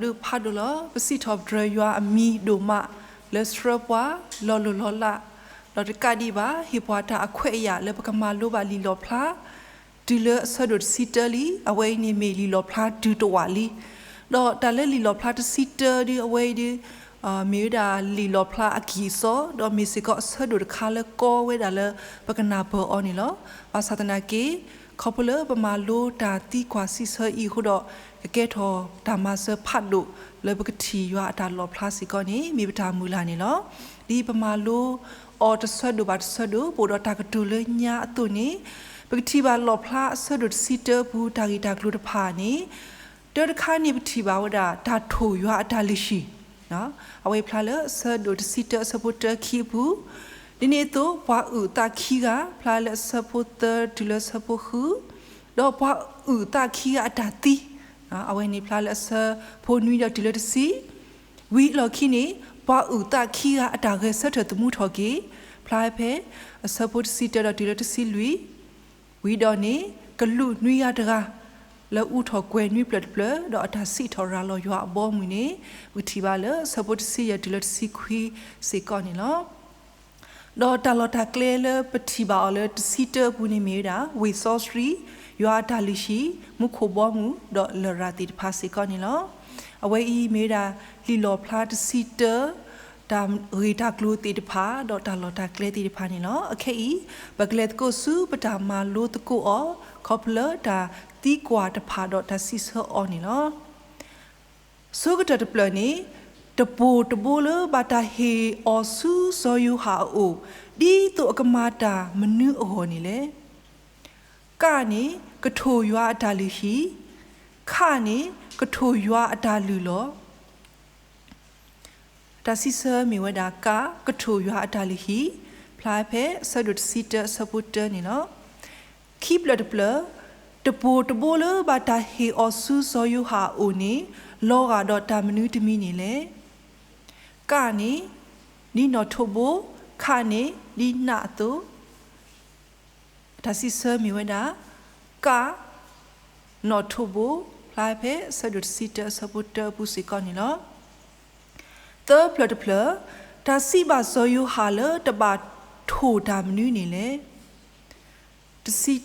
ဒုးဖးဒိၣ်လီၤ. ပစံးထီၣ်ပတြၢၤယွၤအမံၤဒိၣ်မး လၢဆှၢပှၤလီၤလိၢ်လီၤလး, ဒီးတကးဒံးဘၣ် ဟ့ၣ်ပှၤတၢ်အခွဲးအယာ်လၢပကမၤလိဘၣ်လံာ်လီၣ်ဖျါ တုၤလၢအဆၢဒိၣ်တဆံတၢလံ. အဝဲအံၤန့ၣ်မ့ၢ်လံာ်လီၣ်ဖျါတုၤတဝာ်လံ. ဒီးတၢ်လၢလံာ်လီၣ်ဖျါတဆံတၢဒုး အဝဲအံၤဒုး မ့ၢ်ဝဲဒၣ်လံာ်လီၣ်ဖျါအကံၢ်အစီ, ဒီးမ့ၢ်စ့ၢ်ကီးအဆၢဒိၣ်တခါလၢကီဝဲဒၣ်လၢပကနၢ်ပၢၢ်အီၤန့ၣ်လီၤ. ဘၣ်ဆၣ်သနာ်က့ ခီဖျိလၢပမၤလိတၢ်သံကွၢ်စံးဆၢအံၤအဃိဒီး ကကဲထီၣ်တၢ်မၤစၢၤဖးဒိၣ်လၢပကထံၣ်ယွၤအတၢ်လီၣ်ဖျါစ့ၢ်ကီးန့ၣ် မ့ၢ်ပတၢ်မုၢ်လၢ်န့ၣ်လီၤ. ဒ်ပမၤလိအီၤတဆၢဒိၣ်ဘၣ်တဆၢဒိၣ် ပအိၣ်ဒီးတၢ်ကတိၤလၢညါအသိးန့ၣ် ပကထံၣ်ဘၣ်လီၣ်ဖျါအဆၢဒိၣ်တဆံတၢအပူၤ တၢ်ဂ့ၢ်တၢ်ကျိၤတဖၣ်န့ၣ် တၢတခါန့ၣ် ပထံၣ်ဘၣ်ဝဲဒၣ် တၢ်ထိၣ်ယွၤအတၢ်လုၢ်ဟံၣ်, အဝဲဖျါလၢအဆၢဒိၣ်တဆံတၢအဆၢဖိတၢခံအပူၤ, ဒ်န့ၣ်အသိး ပှၤအုၣ်သးခံဂၤ ဖျါလၢအဆၢဖိသၢတုၤလၢအဆၢဖိဃု, ဒီးပှၤအုၣ်သးခံဂၤအတၢ်သံ, အဝဲန့ၣ်ဖျါလၢအဆၢဖိနွံဒီးတုၤလၢတဆံ, ဝံၤအလီၢ်ခံန့ၣ် ပှၤအုၣ်သးခံဂၤအတၢ်ဂဲၤဆၢထၢၣ်သမူထီၣ်က့ၤ, ဖျါဖဲအဆၢဖိတဆံတၢဒီးတုၤလၢတဆံလွံၢ်, ဝံၤဒီးန့ၣ် ကလူးနွံဂၤတဂၤ လၢအူထီၣ်ကွဲၤနွံဖျၢၣ်တဖျၢၣ် ဒီးအတၢ်စံးထီၣ်ရၤလီၤယွၤအဘီအမုၢ်န့ၣ် ပကထံၣ်ဘၣ်လၢအဆၢဖိတဆံယဲၢ်တုၤလၢတဆံခွံစ့ၢ်ကီးန့ၣ်လီၤ. ဒီးတၢ်လီၢ်တၢ်ကျဲလၢပထံၣ်ဘၣ်အီၤလၢတဆံတၢအပူၤန့ၣ်မ့ၢ်ဝဲဒၣ် ဝ့ၢ်စီဆှံ, ယွၤအတၢ်လုၢ်ဟံၣ်, မူခိၣ်ဘီမုၢ်, ဒီးလရာ်သ့ၣ်တဖၣ်စ့ၢ်ကီးန့ၣ်လီၤ. အဝဲအံၤမ့ၢ်ဝဲဒၣ် လံာ်လီၣ်ဖျါတဆံတၢ တၢ်ဂ့ၢ်တၢ်ကျိၤသ့ၣ်တဖၣ် ဒီးတၢ်လီၢ်တၢ်ကျဲသ့ၣ်တဖၣ်န့ၣ်လီၤ. အခဲအံၤ ပကလဲၤသကိးဆူပတၢ်မၤလိသကိးအီၤ ခီဖျိလၢတၢ်သံကွၢ်တဖၣ်ဒီးတၢ်စံးဆၢအီၤန့ၣ်လီၤ. ဆိကတၢၢ်တဖျၢၣ်န့ၣ် တပိၢ်တဘိလၢဘၣ်တၢ်ဟ့ၣ်အီၤဆူစီၤယိၤဟၣ်အအိၣ် ဒ်သိးအကမၤတၢ်မနုၤအဂီၢ်န့ၣ်လဲၣ်. က န့ၣ် ကထိၣ်ယွၤအတၢ်လုၢ်ဟံၣ်, ခ န့ၣ် ကထိၣ်ယွၤအတၢ်လုၢ်လီၤ. တၢ်စံးဆၢမ့ၢ်ဝဲဒၣ် က ကထိၣ်ယွၤအတၢ်လုၢ်ဟံၣ် ဖျါဖဲအဆၢဒိၣ်တဆံတၢအဆၢဖိတၢန့ၣ်လီၤ. ခံဖျၢၣ်တဖျၢၣ်, တပိၢ်တဘိလၢဘၣ်တၢ်ဟ့ၣ်အီၤဆူစီၤယိၤဟၣ်အအိၣ်န့ၣ် လီၤဂာ်ဒီးတၢ်မနုၤတမံၤန့ၣ်လဲၣ်. က န့ၣ် ဒ်နီၣ်ထိးဘိ, ခ န့ၣ် ဒ်နးအသိး တၢ်စံးဆၢမ့ၢ်ဝဲဒၣ် က နီၣ်ထိးဘိ ဖျါဖဲအဆၢဒိၣ်တဆံတၢအဆၢဖိတၢအပူၤစ့ၢ်ကီးန့ၣ်လီၤ. သၢဖျၢၣ်တဖျၢၣ်, တၢ်စံးဘၣ်စီၤယိၤဟၣ်လၢတဘၣ်ထိၣ်တၢ်မနုၤန့ၣ်လဲၣ်. တဆံ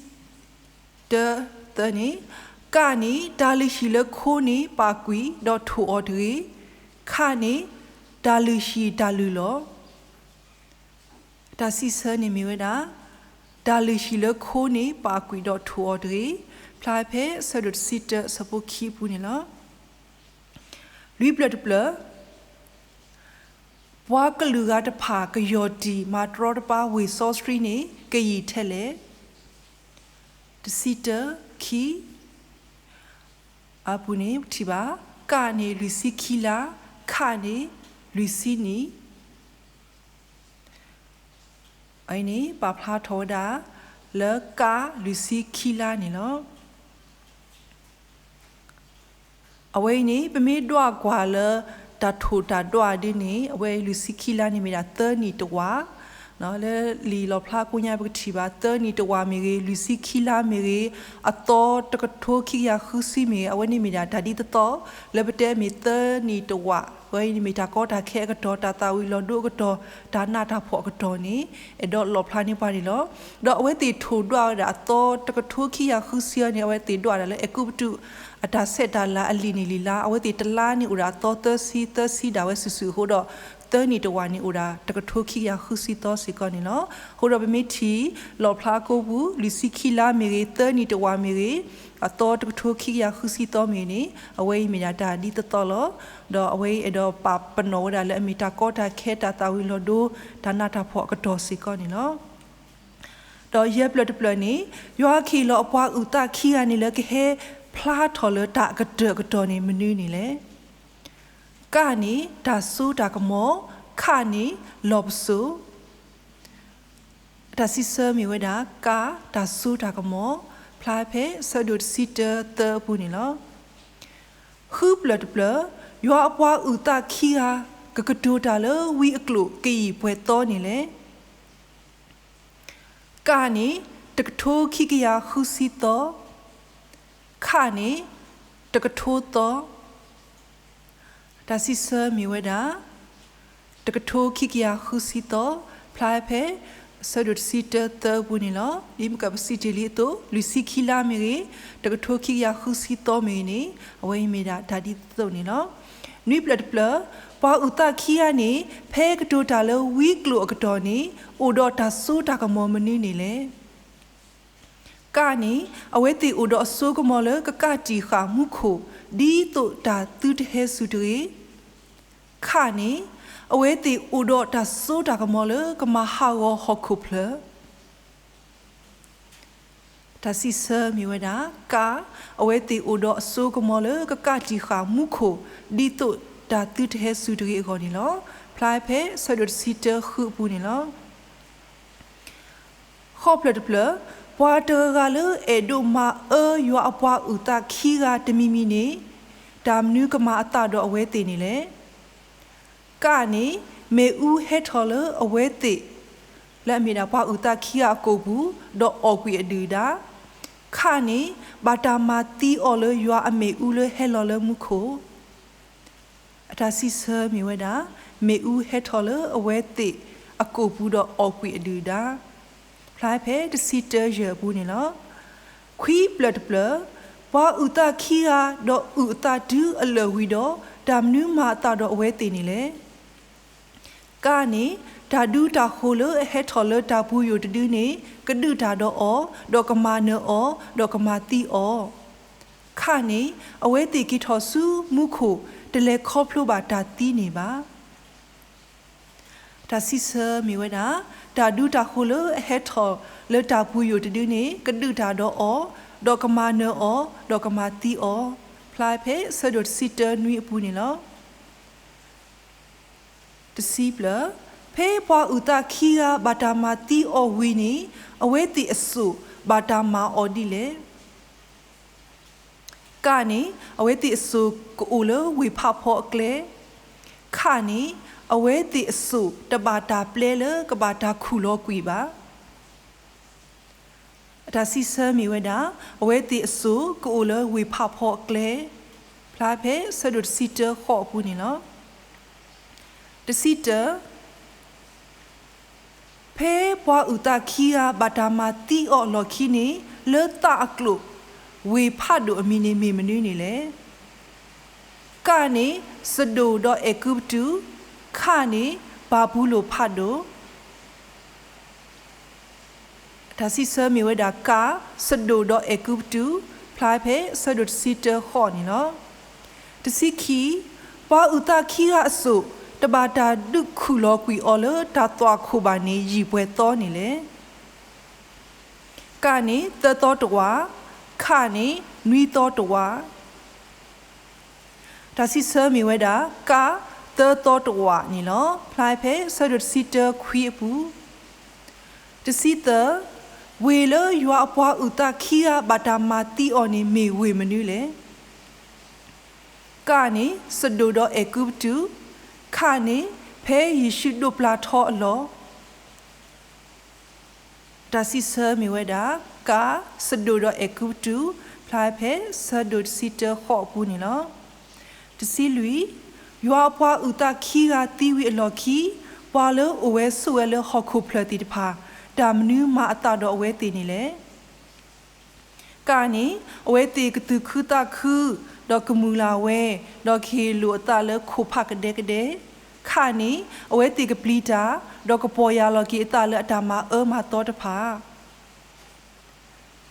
တၢသၢန့ၣ်, က န့ၣ် တၢ်လုၢ်ဟံၣ်လၢခိန့ၣ်ပာ်ကွံာ်ဒီးထိၣ်အီၤတဂ့ၤ, ခ န့ၣ် တၢ်လုၢ်ဟံၣ်တၢ်လုၢ်လီၤ. တၢ်စံးဆၢန့ၣ်မ့ၢ်ဝဲဒၣ် တၢ်လုၢ်ဟံၣ်လၢခိန့ၣ်ပာ်ကွံာ်ဒီးထိၣ်အီၤတဂ့ၤ, ဖျါဖဲအဆၢဒိၣ်တဆံတၢအဆၢဖိခံအပူၤန့ၣ်လီၤ. လွံၢ်ဖျၢၣ်တဖျၢၣ်, ပှၤကလုာ်ဂၤတဖၣ်ကယီၢ်တံၢ်မၤတြီတပါဝ့ၢ်စီဆှံန့ၣ် ကယံာ်ထဲလဲၣ်. တဆံတၢခံ အပူၤန့ၣ် ပထံၣ်ဘၣ် က န့ၣ် လွံၢ်ဆံခံလါ, ခ န့ၣ် လွံၢ်ဆံနံၣ် အအံၤန့ၣ် ပာ်ဖျါထီၣ်ဝဲဒၣ် လၢက လွံၢ်ဆံခံလါန့ၣ်လီၤ. အဝဲအံၤန့ၣ် ပမ့ၢ်ဒွးကွၢ်လၢ တၢ်ထိၣ်တၢ်ဒွးဒ်န့ၣ် အဝဲလွံၢ်ဆံခံလါန့ၣ်မ့ၢ်ဒၣ်သၢနံၣ်တဝာ်, လၢလံာ်လီၣ်ဖျါကိညါပကထံၣ်ဘၣ် သၢနံၣ်တဝာ်မ့ၢ်ဂ့ၤ, လွံၢ်ဆံခံလါမ့ၢ်ဂ့ၤ, အသီတကထိခံကယၤဃုဆံမ့ၢ်ဂ့ၤ, အဝဲန့ၣ်မ့ၢ်ဒၣ်တၢ်ဒ်သိးသိး လၢပတဲမ့ၢ်သၢနံၣ်တဝာ်, အဝဲအံၤန့ၣ်မ့ၢ်တၢ်ကီတၢ်ခဲအကတီၢ်, တၢ်သၣ်ဝံၤလီၤဒိအကတီၢ်, တၢ်နးတၢ်ဖှီၣ်အကတီၢ်န့ၣ် အဲၣ်ဒိးလီၣ်ဖျါန့ၢ်ပှၤန့ၣ်လီၤ. ဒီးအဝဲသ့ၣ်ထိၣ်ဒွးဝဲဒၣ်အသီတကထိခံကယၤဃုဆံအံၤန့ၣ် အဝဲသ့ၣ်ဒွးဒၣ်လၢအဲၤကူပတူး အတၢ်ဆဲးတၢ်လၤအလံာ်န့ၣ်လံၤလါ, အဝဲသ့ၣ်တလါန့ၣ်အိၣ်ဒၣ်အသီသၢဆံ သၢဆံဒၣ်ဝဲစုာ်စုာ်အဃိဒီး သၢနံၣ်တဝာ်န့ၣ်အိၣ်ဒၣ်တကထိခံကယၤဃုဆံသီစ့ၢ်ကီးန့ၣ်လီၤ. အဃိဒီးပမ့ၢ်ထံၣ် လီၣ်ဖျါအကိပူၤ လွံၢ်ဆံခံလါမ့ၢ်ဂ့ၤ, သၢနံၣ်တဝာ်မ့ၢ်ဂ့ၤ, အသီတကထိခံကယၤဃုဆံသီမ့ၢ်ဂ့ၤန့ၣ် အဝဲအံၤမ့ၢ်ဒၣ်တၢ်ဒ်သိးသိးလီၤ. ဒီးအဝဲအံၤအဲၣ်ဒိးပာ်ပနီၣ်ဝဲဒၣ်လၢအမ့ၢ်တၢ်ကီတၢ်ခဲ တၢ်သၣ်ဝံၤလီၤဒိ တၢ်နးတၢ်ဖှီၣ်အကတီၢ်စ့ၢ်ကီးန့ၣ်လီၤ. ဒီးယဲၢ်ဖျၢၣ်တဖျၢၣ်န့ၣ် ယွၤကဟ့ၣ်လီၤအပှၤအုၣ်သးခံဂၤန့ၣ်လၢကဟဲဖျါထီၣ်လၢတၢ်အကတၢၢ်အကတီၢ်န့ၣ်မနုၤန့ၣ်လဲၣ်. က န့ၣ် တၢ်စိတၢ်ကမီၤ, ခ န့ၣ် လီၢ်ပစိာ်. တၢ်စံးဆၢမ့ၢ်ဝဲဒၣ် က တၢ်စိတၢ်ကမီၤ ဖျါဖဲဆၢဒိၣ်တဆံတၢသၢအပူၤန့ၣ်လီၤ. ဃုဖျၢၣ်တဖျၢၣ်, ယွၤအပှၤအုၣ်သးခံဂၤ ကကတိၤတၢ်လၢဝံအကျိာ်ကယံာ်ပှဲၤသီန့ၣ်လဲၣ်. က န့ၣ် တကထိခံကယၤဃုဆံသီ, ခ န့ၣ် တကထိသီ, တၢ်စံးဆၢမ့ၢ်ဝဲဒၣ် တကထိခံကယၤဃုဆံသီ, ဖျါဖဲ ဆၢဒိၣ်တဆံတၢသၢအပူၤန့ၣ်လီၤ. ဒ်ပကပစံးတ့ၢ်လံအသိး လွံၢ်ဆံခံလါမ့ၢ်ဂ့ၤ, တကထိခံကယၤဃုဆံသီမ့ၢ်ဂ့ၤန့ၣ် အဝဲအံၤမ့ၢ်ဒၣ်တၢ်ဒ်သိးန့ၣ်လီၤ. နွံဖျၢၣ်တဖျၢၣ်, ပှၤအုၣ်သးခံဂၤန့ၣ် ဖဲကတိၤတၢ်လၢဝံကျိာ်အကတီၢ်န့ၣ် အိၣ်ဒီးတၢ်စိတၢ်ကမီၤမနုၤန့ၣ်လဲၣ်. ကန့ၣ် အဝဲသ့ၣ်အိၣ်ဒီးအစိကမီၤလၢကကးတံာ်ဃာ်မူခိၣ် ဒ်သိးတၢ်သုတဟဲစူၤတဂ့ၤ. ခန့ၣ် အဝဲသ့ၣ်အိၣ်ဒီးတၢ်စိတၢ်ကမီၤလၢကမၤဟးဂီၤဟီၣ်ခိၣ်ဖျၢၣ်. တၢ်စံးဆၢမ့ၢ်ဝဲဒၣ် က, အဝဲသ့ၣ်အိၣ်ဒီးအစိကမီၤလၢကကးတံာ်ဃာ်မူခိၣ် ဒ်သိးတၢ်သုတဟဲစူၤတဂ့ၤအဂီၢ်န့ၣ်လီၤ. ဖျါဖဲဆၢဒိၣ်တဆံတၢဃုအပူၤန့ၣ်လီၤ. ဃိးဖျၢၣ်တဖျၢၣ်, ပှၤတဂၤဂၤလၢအဲၣ်ဒိးမၤအၢယွၤအပှၤအုၣ်သးခံဂၤတမံၤမံၤန့ၣ် တၢ်မနုၤကမၤအသးဒီးအဝဲသ့ၣ်န့ၣ်လဲၣ်. ကန့ၣ် မ့ၣ်အူဟဲထီၣ်လၢအဝဲသ့ၣ် လၢအမ့ၢ်ဒၣ်ပှၤအုၣ်သးခံဂၤအကိာ်ပူၤ ဒီးအီၣ်ကွံာ်အဒုၣ်အဒါ. ခန့ၣ် ဘၣ်တၢ်မၤသံအီၤလၢယွၤအမ့ၣ်အူလၢဟဲလီၤလၢမူခိၣ်. အတၢ်စံးဆၢမ့ၢ်ဝဲဒၣ် မ့ၣ်အူဟဲထီၣ်လၢအဝဲသ့ၣ်အကိာ်ပူၤဒီးအီၣ်ကွံာ်အဒုၣ်အဒါ, ဖျါဖဲတဆံတၢယဲၢ်အပူၤန့ၣ်လီၤ. ခွံဖျၢၣ်တဖျၢၣ်, ပှၤအုၣ်သးခံဂၤဒီးအုၣ်အသးတုၤအလၢာ်ဝံၤဒီး တၢ်မနုၤမၤအသးဒီးအဝဲသ့ၣ်န့ၣ်လဲၣ်. ကန့ၣ် တၢ်ဒူတၢ်ဃိၤလၢအဟဲထီၣ်လၢတၢ်ပူၤယိာ်တဒုန့ၣ် ကဒုးတၢ်ဒီးအီၤ, ဒီးကမၤနၢၤအီၤ, ဒီးကမၤသံအီၤ. ခန့ၣ် အဝဲသ့ၣ်က့ၤထီၣ်ဆူမူခိၣ် တလဲၤခီဖျိဘၣ်တၢ်သံန့ၣ်ဘၣ်. တၢ်စံးဆၢမ့ၢ်ဝဲဒၣ် တၢ်ဒူတၢ်ဃိၤလၢအဟဲထီၣ်လၢတၢ်ပူၤယိာ်တဒုန့ၣ် ကဒုးတၢ်ဒီးအီၤ, ဒီးကမၤနၢၤအီၤ, ဒီးကမၤသံအီၤ, ဖျါဖဲဆၢဒိၣ်တဆံတၢနွံအပူၤန့ၣ်လီၤ. တဆံဖျၢၣ်, ဖဲပှၤအုၣ်သးခံဂၤဘၣ်တၢ်မၤသံအီၤဝံၤန့ၣ် အဝဲသ့ၣ်အစိၣ်ဘၣ်တၢ်မၤအီၤဒ်လဲၣ်. ကန့ၣ် အဝဲသ့ၣ်အစိၣ်ကအိၣ်လၢဝ့ၢ်ဖးဖီအကျဲ. ခန့ၣ် အဝဲသ့ၣ်အစိၣ်တဘၣ်တၢ်ပျဲလၢကဘၣ်တၢ်ခူၣ်လီၤကွံာ်ဘၣ်. အတၢ်စံးဆၢမ့ၢ်ဝဲဒၣ် အဝဲသ့ၣ်အစိၣ်ကအိၣ်လၢဝ့ၢ်ဖးဖီအကျဲ, ဖျါဖဲဆၢဒိၣ်တဆံတၢဃိးအပူၤန့ၣ်လီၤ. တဆံတၢ, ဖဲပှၤအုၣ်သးခံဂၤဘၣ်တၢ်မၤသံအီၤအလီၢ်ခံန့ၣ် လၢသးအကျိာ် ဝ့ၢ်ဖးဒိၣ်အမံၤန့ၣ်မ့ၢ်မနုၤန့ၣ်လဲၣ်. ကန့ၣ် စဒိၣ်ဒီးအဲၤကူပတူး, ခန့ၣ် ဘၤဘူလိၣ်ဖးဒိၣ်. တၢ်စံးဆၢမ့ၢ်ဝဲဒၣ် က, စဒိၣ်ဒီးအဲၤကူပတူး, ဖျါဖဲဆၢဒိၣ်တဆံတၢဃိးန့ၣ်လီၤ. တဆံခံ, ပှၤအုၣ်သးခံဂၤအစိၣ် တဘၣ်တၢ်ဒုးခူၣ်လီၤကွံာ်အီၤလၢတၢ်သွၣ်ခိၣ်ဘၣ်န့ၣ် ယံာ်ပှဲၤသီန့ၣ်လဲၣ်. ကန့ၣ် သၢသီတဝာ်, ခန့ၣ် နွံသီတဝာ်. တၢ်စံးဆၢမ့ၢ်ဝဲဒၣ် က, သၢသီတဝာ်န့ၣ်လီၤ. ဖျါဖဲဆၢဒိၣ်တဆံတၢခွံအပူၤ. တဆံသၢ, ဝ့ၢ်လၢယွၤအပှၤအုၣ်သးခံဂၤဘၣ်တၢ်မၤသံအီၤန့ၣ် မ့ၢ်ဝ့ၢ်မနုၤလဲၣ်. ကန့ၣ် စဒိၣ်ဒီးအဲၤကူပတူး, ခန့ၣ် ဖဲယ့ၣ်ၡူးဒိးပျၢ်ထီအလီၢ်. တၢ်စံးဆၢမ့ၢ်ဝဲဒၣ် က, စဒိၣ်ဒီးအဲၤကူပတူး, ဖျါဖဲဆၢဒိၣ်တဆံတၢဃိးအပူၤန့ၣ်လီၤ. တဆံလွံၢ်, ယွၤအပှၤအုၣ်သးခံဂၤသံဝံၤအလီၢ်ခံ, ပှၤလၢအိၣ်ဝဲဆိးဝဲလၢဟီၣ်ခိၣ်ဖျၢၣ်သ့ၣ်တဖၣ် တၢ်မနုၤမၤအသးဒီးအဝဲသ့ၣ်န့ၣ်လဲၣ်. ကန့ၣ် အဝဲသ့ၣ်ကသူၣ်ခုသးခု, ဒီးကမုာ်လၤဝဲ, ဒီးကဟ့ၣ်လိာ်အသးလၢခိၣ်ဖးကဒဲကဒဲ. ခန့ၣ် အဝဲသ့ၣ်ကပျံၤတၢ်, ဒီးကပီၢ်ယၢ်လီၤက့ၤအသးလၢအတၢ်မၤအၢမၤသီတဖၣ်.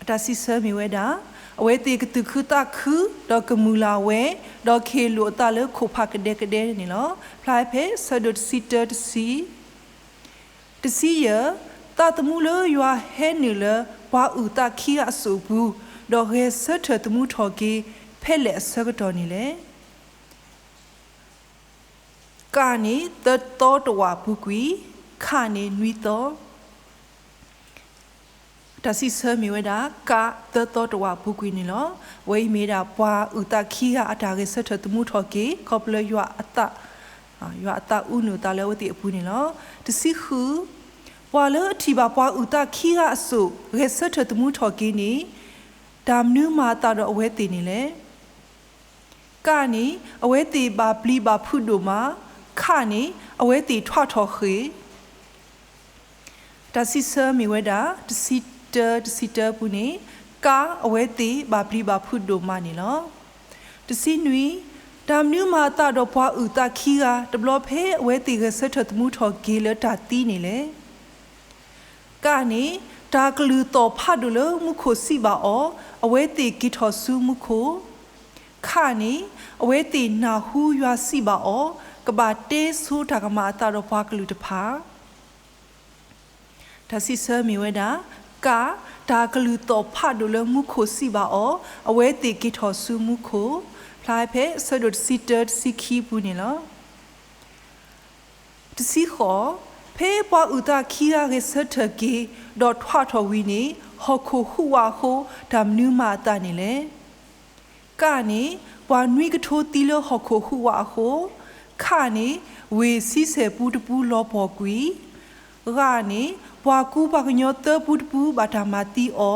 အတၢ်စံးဆၢမ့ၢ်ဝဲဒၣ် အဝဲသ့ၣ်ကသူၣ်ခုသးခု, ဒီးကမုာ်လၤဝဲ, ဒီးကဟ့ၣ်လိာ်အသးလၢခိၣ်ဖးကဒဲကဒဲန့ၣ်လီၤ. ဖျါဖဲဆၢဒိၣ်တဆံတၢတဆံ. တဆံယဲၢ်, သးသမူလၢယွၤဟဲနုာ်လၢပှၤအုၣ်သးခံဂၤအစိၣ်အပူၤ, ဒီးဂဲၤဆၢထၢၣ်သမူထီၣ်က့ၤ ဖဲလဲၣ်အဆၢကတီၢ်န့ၣ်လဲၣ်. ကန့ၣ် သၢသီတဝာ်ပူၤကွံာ်, ခန့ၣ် နွံသီ. တၢ်စံးဆၢမ့ၢ်ဝဲဒၣ် က သၢသီတဝာ်ပူၤကွံာ်န့ၣ်လီၤ. အဝဲအံၤမ့ၢ်ဒၣ်ပှၤအုၣ်သးခံဂၤအတၢ်ဂဲၤဆၢထၢၣ်သမူထီၣ်က့ၤ ခီဖျိယွၤအသး, ယွၤအသးအူနုာ်အသးလၢအဝဲသ့ၣ်အပူၤန့ၣ်လီၤ. တဆံဃု, ပှၤလၢအထံၣ်ဘၣ်ပှၤအုၣ်သးခံဂၤအစိၣ် ဂဲၤဆၢထၢၣ်သမူထီၣ်က့ၤန့ၣ် တၢ်မနုၤမၤအသးဒီးအဝဲသ့ၣ်န့ၣ်လဲၣ်. က န့ၣ် အဝဲသ့ၣ်ဘၣ်ပျံၤဘၣ်ဖုးဒိၣ်မး, ခ န့ၣ် အဝဲသ့ၣ်ထွးထီၣ်ဃ့ၢ်. တၢ်စံးဆၢမ့ၢ်ဝဲဒၣ် တဆံတၢ တဆံတၢအပူၤန့ၣ် က အဝဲသ့ၣ်ဘၣ်ပျံၤဘၣ်ဖုးဒိၣ်မးန့ၣ်လီၤ. တဆံနွံ, တၢ်မနုၤမၤအသးဒီးပှၤအုၣ်သးခံဂၤ တဘျီဖဲအဝဲသ့ၣ်ဂဲၤဆၢထၢၣ်သမူထီၣ်က့ၤလၢတၢ်သံန့ၣ်လဲၣ်. က န့ၣ် တၢ်ကလုၢ်သီၣ်ဖးဒိၣ်လၢမူခိၣ်စံးဘၣ်အီၤ အဝဲသ့ၣ်က့ၤထီၣ်ဆူမူခိၣ်. ခ န့ၣ် အဝဲသ့ၣ်နၢ်ဟူယွၤစံးဘၣ်အီၤ ကဘၣ်တဲဆိတၢ်ကမၤအသးဒီးပှၤကလုာ်တဖၣ်. တၢ်စံးဆၢမ့ၢ်ဝဲဒၣ် က တၢ်ကလုၢ်သီၣ်ဖးဒိၣ်လၢမူခိၣ်စံးဘၣ်အီၤ အဝဲသ့ၣ်က့ၤထီၣ်ဆူမူခိၣ်, ဖျါဖဲအဆၢဒိၣ်တဆံတၢ တဆံခံအပူၤန့ၣ်လီၤ. တဆံဃိး, ဖဲပှၤအုၣ်သးခံဂၤဂဲၤဆၢထၢၣ်က့ၤ ဒီးထွးထီၣ်ဝံၤန့ၣ် ဟီၣ်ခိၣ်ဟူးဝးအဃိ တၢ်မနုၤမၤအသးန့ၣ်လဲၣ်. က န့ၣ် ပှၤနွံကထိသံလၢဟီၣ်ခိၣ်ဟူးဝးအဃိ, ခ န့ၣ် ဝ့ၢ်ဆံဆဲၣ်ပူတပူလီၤပှီၢ်ကွံာ်, ဂ န့ၣ် ပှၤကူပှၤကညီသၢပူတပူဘၣ်တၢ်မၤသံအီၤ,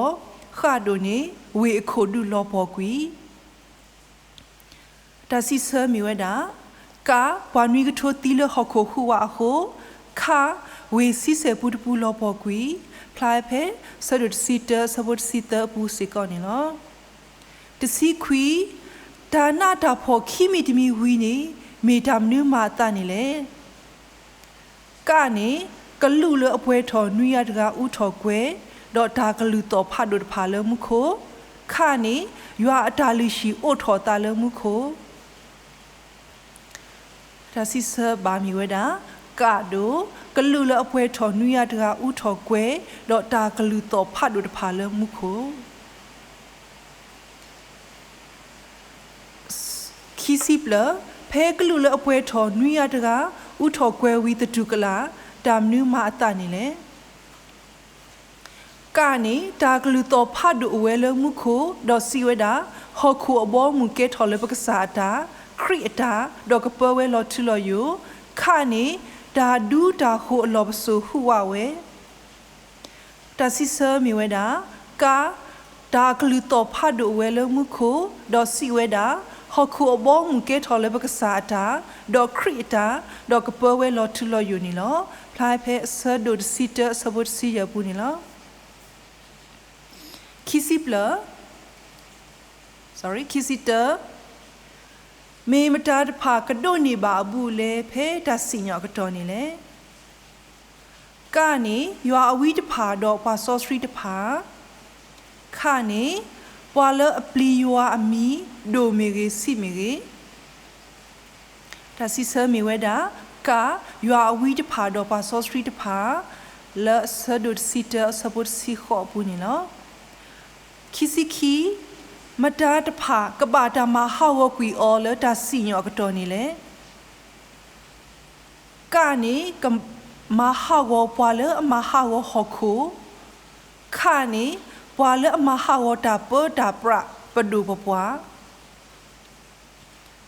ဃ ဒိၣ်န့ၣ် ဝ့ၢ်အခိၣ်ဒူလီၤပှီၢ်ကွံာ်. တၢ်စံးဆၢမ့ၢ်ဝဲဒၣ် က ပှၤနွံကထိသံလၢဟီၣ်ခိၣ်ဟူးဝးအဃိ, ခ ဝ့ၢ်ဆံဆဲၣ်ပူတပူလီၤပှီၢ်ကွံာ်, ဖျါဖဲဆၢဒိၣ်တဆံတၢ ဆၢဖိတဆံသၢအပူၤစ့ၢ်ကီးန့ၣ်လီၤ. တဆံခွံ, တၢ်နးတၢ်ဖှီၣ်ခံမံၤတမံၤဝံၤန့ၣ် မ့ၢ်တၢ်မနုၤမၤအသးန့ၣ်လဲၣ်. က န့ၣ် ကလူးလၢအပှဲၤထီၣ်နွံဂၤတဂၤအူထီၣ်ကွဲၤ, ဒီးတၢ်ကလုၢ်သီၣ်ဖးဒိၣ်တဖၣ်လၢမူခိၣ်, ခ န့ၣ် ယွၤအတၢ်လုၢ်ဟံၣ်အိးထီၣ်အသးလၢမူခိၣ်. တၢ်စံးဆၢဘၣ်မ့ၢ်ဝဲဒၣ် က ဒိၣ် ကလူးလၢအပှဲၤထီၣ်နွံဂၤတဂၤအူထီၣ်ကွဲၤ, ဒီးတၢ်ကလုၢ်သီၣ်ဖးဒိၣ်တဖၣ်လၢမူခိၣ်. ခံဆံပျၢၤ, ဖဲကလူးလၢအပှဲၤထီၣ်နွံဂၤတဂၤ အူထီၣ်ကွဲၤဝံၤသတူၢ်ကလာ်, တၢ်မနုၤမၤအသးန့ၣ်လဲၣ်. က န့ၣ် တၢ်ကလုၢ်သီၣ်ဖးဒိၣ်အိၣ်ဝဲလၢမူခိၣ်, ဒီးစံးဝဲဒၣ်, ဟီၣ်ခိၣ်အဘီအမုၢ်ကဲထီၣ်လၢပကစၢ်အတၢ်, ခရံာ်အတၢ်, ဒီးကပၢဝဲလီၤထူလီၤယိာ်, ခ န့ၣ် တၢ်ဒူတၢ်ဃိၤအလီၢ်ပစိာ်ဟူးဝးဝဲ တၢ်စံးဆၢမ့ၢ်ဝဲဒၣ်, က တၢ်ကလုၢ်သီၣ်ဖးဒိၣ်အိၣ်ဝဲလၢမူခိၣ်, ဒီးစံးဝဲဒၣ်, ဟီၣ်ခိၣ်အဘီအမုၢ်ကဲထီၣ်လၢပကစၢ်အတၢ်, ဒီးခရံာ်အတၢ်, ဒီးကပၢဝဲလီၤထူလီၤယိာ်န့ၣ်လီၤ. ဖျါဖဲအဆၢဒိၣ်တဆံတၢ အဆၢဖိတဆံယဲၢ်အပူၤန့ၣ်လီၤ. ခံဆံပျၢၤ, sorry, ခံဆံတၢ, မ့ၢ်မတၤတဖၣ်ကဒိးန့ၢ်ဘၣ်အဘူးအလဲဖဲတၢ်စံၣ်ညီၣ်အကတီၢ်န့ၣ်လဲၣ်. က န့ၣ် ယွၤအဝံတဖၣ်ဒီးပှၤစီဆှံတဖၣ်, ခ န့ၣ် ပှၤလၢအပျံၤယွၤအမံၤ ဒိၣ်မ့ၢ်ဂ့ၤ ဆံးမ့ၢ်ဂ့ၤ, တၢ်စံးဆၢမ့ၢ်ဝဲဒၣ်, က ယွၤအဝံတဖၣ်ဒီးပှၤစီဆှံတဖၣ်, လၢအဆၢဒိၣ်တဆံတၢ အဆၢဖိတဆံဃိးအပူၤန့ၣ်လီၤ. ခံဆံခံ, မတၤတဖၣ်ကဘၣ်တၢ်မၤဟးဂီၤကွံာ်အီၤလၢတၢ်စံၣ်ညီၣ်အကတီၢ်န့ၣ်လဲၣ်. က န့ၣ် ကမၤဟးဂီၤပှၤလၢအမၤဟးဂီၤဟီၣ်ခိၣ်, ခ န့ၣ် ပှၤလၢအမၤဟးဂီၤတၢ်ပၢတၢ်ပြးပဒိၣ်ပပှၢ်,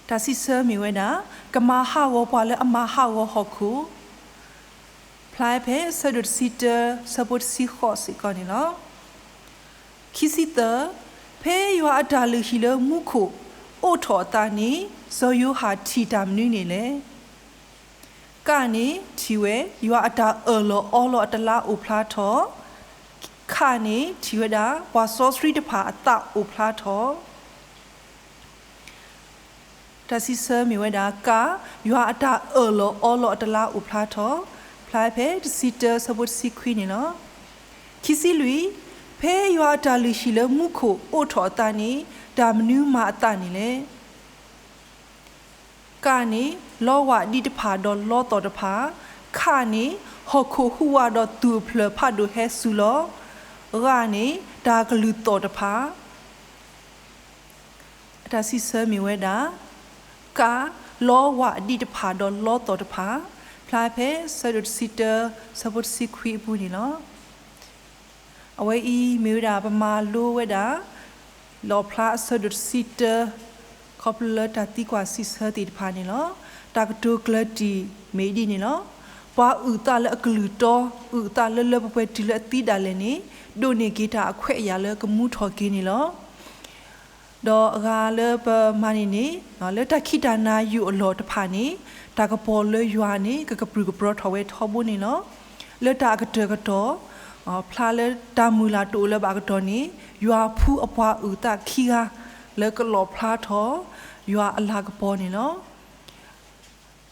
တၢ်စံးဆၢမ့ၢ်ဝဲဒၣ်, ကမၤဟးဂီၤပှၤလၢအမၤဟးဂီၤဟီၣ်ခိၣ်, ဖျါဖဲဆၢဒိၣ်တဆံတၢ ဆၢဖိတဆံဃိးစ့ၢ်ကီးန့ၣ်လီၤ. ခံဆံသၢ, ဖဲယွၤအတၢ်လုၢ်ဟံၣ်လၢမူခိၣ်အိးထီၣ်အသးန့ၣ် စီၤယိၤဟၣ်ထံၣ်တၢ်မနုၤန့ၣ်လဲၣ်. က န့ၣ် ထံၣ်ဝဲ ယွၤအတၢ်အၢၣ်လီၤအီလီၤအတလါအိၣ်ဖျါထီၣ်, ခ န့ၣ် ထံၣ်ဝဲဒၣ် ပှၤစီဆှံတဖၣ်အသးအိၣ်ဖျါထီၣ်, တၢ်စံးဆၢမ့ၢ်ဝဲဒၣ် က ယွၤအတၢ်အၢၣ်လီၤအီလီၤအတလါအိၣ်ဖျါထီၣ်, ဖျါဖဲတဆံတၢ ဆၢဖိတဆံခွံန့ၣ်လီၤ. ခံဆံလွံၢ်, ဖဲယွၤအတၢ်လုၢ်ဟံၣ်လၢမူခိၣ်အိးထီၣ်အသးန့ၣ် တၢ်မနုၤမၤအသးန့ၣ်လဲၣ်. က န့ၣ် လီဝၣ်ဒံးတဖၣ်ဒီးလီသီၣ်တဖၣ်, ခ န့ၣ် ဟီၣ်ခိၣ်ဟူးဝးဒီးသူၣ်အဖျၢၣ်ဖးဒိၣ်ဟဲစူၤလီၤ, ဂ န့ၣ် တၢ်ကလုၢ်သီၣ်တဖၣ်, အတၢ်စံးဆၢမ့ၢ်ဝဲဒၣ်, က လီဝၣ်ဒံးတဖၣ်ဒီးလီသီၣ်တဖၣ်, ဖျါဖဲဆၢဒိၣ်တဆံတၢ ဆၢဖိတဆံခွံအပူၤန့ၣ်လီၤ. အဝဲအံၤမ့ၢ်ဝဲဒၣ်ပမၤလိဝဲဒၣ် လီၣ်ဖျါအဆၢဒိၣ်တဆံတၢ ခီဖျိလၢတၢ်သံကွၢ်စံးဆၢသ့ၣ်တဖၣ်န့ၣ်လီၤ. တၢ်ကတိၤကျၢၤတံၢ်မ့ၢ်ဒ်န့ၣ်လီၤ. ပှၤအုၣ်သးလၢအကလုၢ်တီ အုၣ်သးလၢလၢပှဲၤပှဲၤတုၤလၢအသံဒၣ်လဲာ်န့ၣ် ဒိးန့ၢ်က့ၤတၢ်အခွဲးအယာ်လၢကမူထီၣ်က့ၤန့ၣ်လီၤ. ဒီးအဂၤလၢပမၤန့ၢ်န့ၣ် လၢတၢ်ခံးတၢ်နၤယူၢ်အလီၢ်တဖၣ်န့ၣ် တၢ်ကပီၤလၢယွၤန့ၣ် ကကပြုၢ်ကပြီၤထီၣ်ဝဲထီဘိန့ၣ်လီၤ. လၢတၢ်အကတၢၢ်ကတီၢ် ဖျါလၢတၢ်မုၢ်လၢ်တအိၣ်လၢၤဘၣ်အကတီၢ်န့ၣ် ယွၤဖှူအပှၤအုၣ်သးခံဂၤ လၢကလီၣ်ဖျါထီၣ် ယွၤအလၤကပီၤန့ၣ်လီၤ.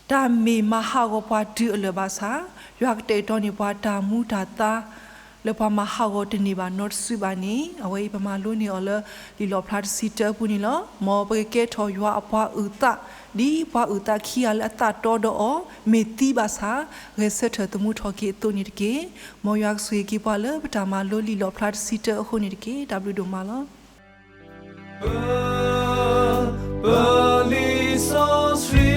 တၢ်မ့ၢ်မၤဟးဂီၤပှၤတုၤအလၢာ်ဘၣ်ဆၣ် ယွၤကတဲာ်ကတီၤန့ၢ်ပှၤတၢ်မူတၢ်သါ လၢပှၤမၤဟးဂီၤတန့ၢ်ဘၣ်နီတစုဘၣ်န့ၣ် အဝဲအံၤပမၤလိန့ၢ်အီၤလၢလံာ်လီၣ်ဖျါတဆံတၢအပူၤန့ၣ်လီၤ. မ်ပကကဲထီၣ်ယွၤအပှၤအုၣ်သး ဒ်ပှၤအုၣ်သးခံဂၤလၢအသးတီဒီးအီၤ မ့ၢ်သံဘၣ်ဆၣ် ဂဲၤဆၢထၢၣ်သမူထီၣ်က့ၤအသိးန့ၣ်တက့ၢ်. မ်ယွၤကဆိၣ်ဂ့ၤက့ၤပှၤလၢပတၢ်မၤလိလံာ်လီၣ်ဖျါတဆံတၢအဃိန့ၣ်တက့ၢ်. တၢ်ဘျုးဒိၣ်မးလီၤ. ပ, ပလံာ်စီဆှံ